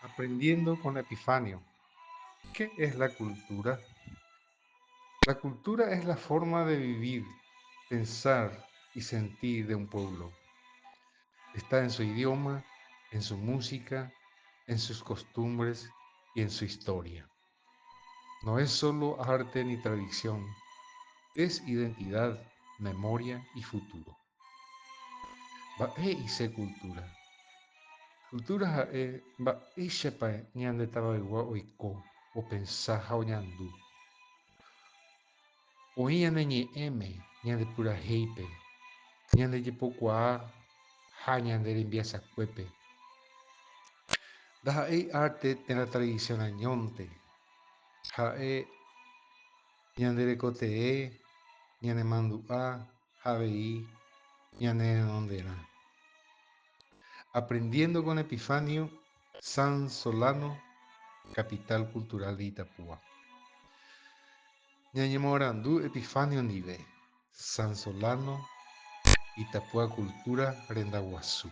Aprendiendo con Epifanio. ¿Qué es la cultura? La cultura es la forma de vivir, pensar y sentir de un pueblo. Está en su idioma, en su música, en sus costumbres y en su historia. No es solo arte ni tradición, es identidad, memoria y futuro. Mba'e he'ise cultura? Cultura ha'e mba'éichapa ñande tavaygua oiko, opensa ha oñandu. Oĩ ñane ñe'ẽme, ñande purahéipe, ñande jepokuaa ha ñande rembiasakuépe. Ndaha'éi arte térã tradición añónte, ha'e ñande rekotee, ñane mandu'a ha avei ñane renonderã. Aprendiendo con Epifanio San Solano, capital cultural de Itapúa. Ñañemoarandu Epifanio ndive, San Solano, Itapúa cultura renda guasu.